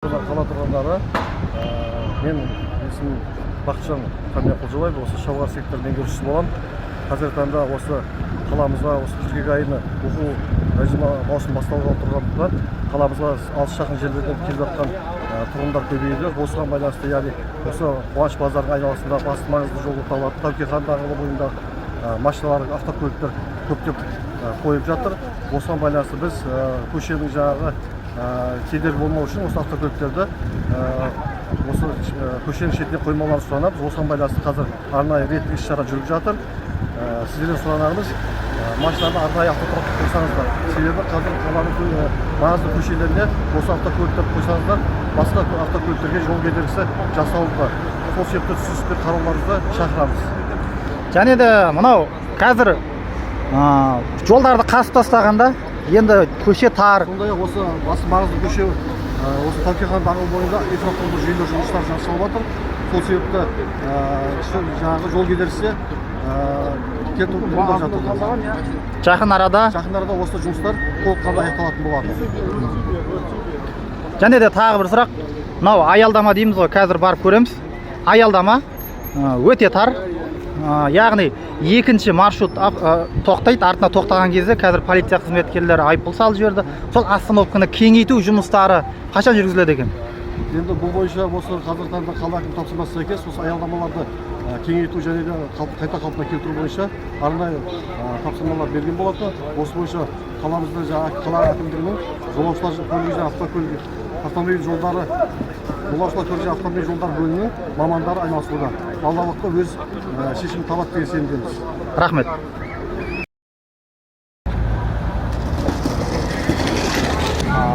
Қала тұрғындары, мен есімім Бақытжан Хамияқұлжабаев, осы Шалғар сектор меңгерушісі боламын. Қазіргі таңда осы қаламызға осы қыркүйек айына оқу маусымы басталғалы тұрғандықтан, қаламызға алыс жақын жерлерден келіп жатқан тұрғындар көбейді. Осыған байланысты, яғни осы Қуаныш базарының айналасында басты маңызды жол болып табылатын Тәуке хан даңғылы бойында машиналар, автокөліктер көптеп қойып жатыр. Осыған байланысты біз көшенің жаңағы кедергі болмау үшін осы автокөліктерді осы көшенің шетіне қоймауларын сұранамыз. Осыған байланысты қазір арнайы рейдтік іс шара жүріп жатыр. Сіздерден сұранарымыз, машинаны арнайы автотұраққа қойсаңыздар, себебі қазір қаланың маңызды көшелеріне осы автокөліктерді қойсаңыздар, басқа автокөліктерге жол кедергісі жасалуда. Сол себепті түсіністікпен қарауларыңызды шақырамыз. Және де мынау қазір жолдарды қасып тастағанда, енді көше тар. Сондай ақ осы басты маңызды көше, осы Тәуке хан даңғылы бойында инфрақұрылымдық жүйелер жұмыстары жасалып жатыр. Сол себепті жаңағы жол кедергісі келтіріп туындап жатыр. Жақын арада Жақын арада осы жұмыстар толыққанды аяқталатын болады. Және де тағы бір сұрақ: мынау аялдама дейміз ғой, қазір барып көреміз. Аялдама өте тар. Яғни екінші маршрут тоқтайды, артына тоқтаған кезде қазір полиция қызметкерлері айыппұл салып жіберді. Сол остановканы кеңейту жұмыстары қашан жүргізіледі екен? Енді бұл бойынша осы қазіргі таңда қала әкімінің тапсырмасына сәйкес осы аялдамаларды кеңейту және де қайта қалпына келтіру бойынша арнайы тапсырмалар берген болатын. Осы бойынша қаламызда жаңағы қала әкімдігінің жолаушылар көлігі және автокөлік автомобиль жолдары, жолаушылар көлігі және автомобиль жолдары бөлімінің мамандары айналысуда. Алдағы уақытта өз шешімін табады деген сенімдеміз. Рахмет.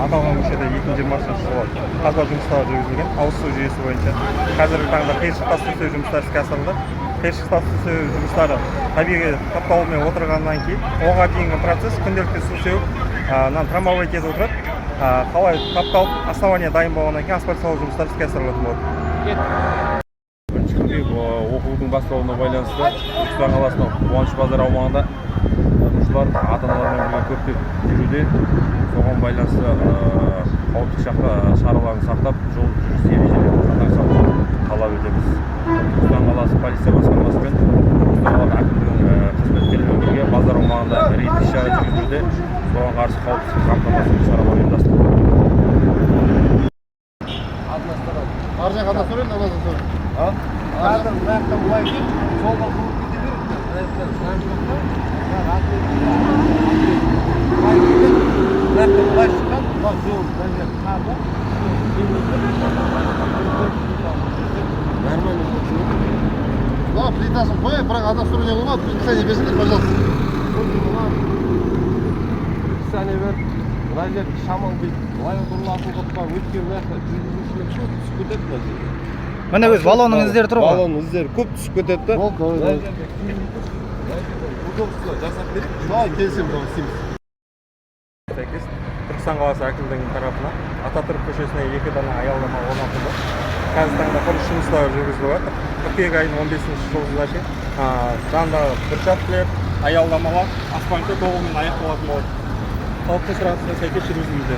Аталған көшеде 2020 жылы қазба жұмыстары жүргізілген ауыз су жүйесі бойынша. Қазіргі таңда қиыршық тас төсеу жұмыстары іске асырылды. Қиыршық тас төсеу жұмыстары табиғи қапталумен отырғаннан кейін, оға дейінгі процесс күнделікті су сеуіп, мынаны трамбовать етіп отырады. Қалай қапталып, основание дайын болғаннан кейін асфальт салу жұмыстары іске асырылатын болады. 1 қыркүйек оқудың басталуына байланысты Түркістан қаласының Қуаныш базар аумағында оқушылар ата аналармен бірге көптеп жүруде. Соған байланысты қауіпсіздік шараларын сақтап, жол жүріс ережелерін қатаң сақтауды талап етеміз. Түркістан қаласы полиция басқармасы мен Түркістан қаласы әкімдігінің қызметкерлерімен бірге базар аумағында рейдтік іс шара жүргізілуде. Соған қарсы қауіпсіздік қамтамасыз ету шаралары ұйымдастырылды. Ар жақ ана сөрен, ана сөрен. Қазір мына жақтан былай келіп, жолға бұрылып кете береді. Мына жақтан заң жоқ та. Мына былай келеді, мына жақтан былай шыққан, мына жол, мына жер тар да. Нормально. Да, плитасын қояйық, бірақ односторонний болмады. Предписание берсеңдер, пожалуйста. Предписание беріп, мына жер шамал бүйтіп былай бұрылатын қылып па, өйткені мына жақта жүргізушілер көп түсіп кетеді мына жерге. Міне, өз баллонның іздері тұр ғой. Баллонның іздері көп түсіп кетеді да. Болды, давай, Мына давай. жерде кеңейтіп, мына жерде удобство жасап берейік. Давай, келісеміз, давай, істейміз. Сәйкес Түркістан қаласы әкімдігінің тарапынан Ататүрік көшесіне екі дана аялдама орнатылды. Қазіргі таңда құрылыс жұмыстары жүргізіліп жатыр. Қыркүйек айының 15 жұлдызына шейін жанындағы брусчаткілер, аялдамалар асфальтты толығымен аяқталатын болады. Халықтың сұранысына сәйкес жүргізілуде.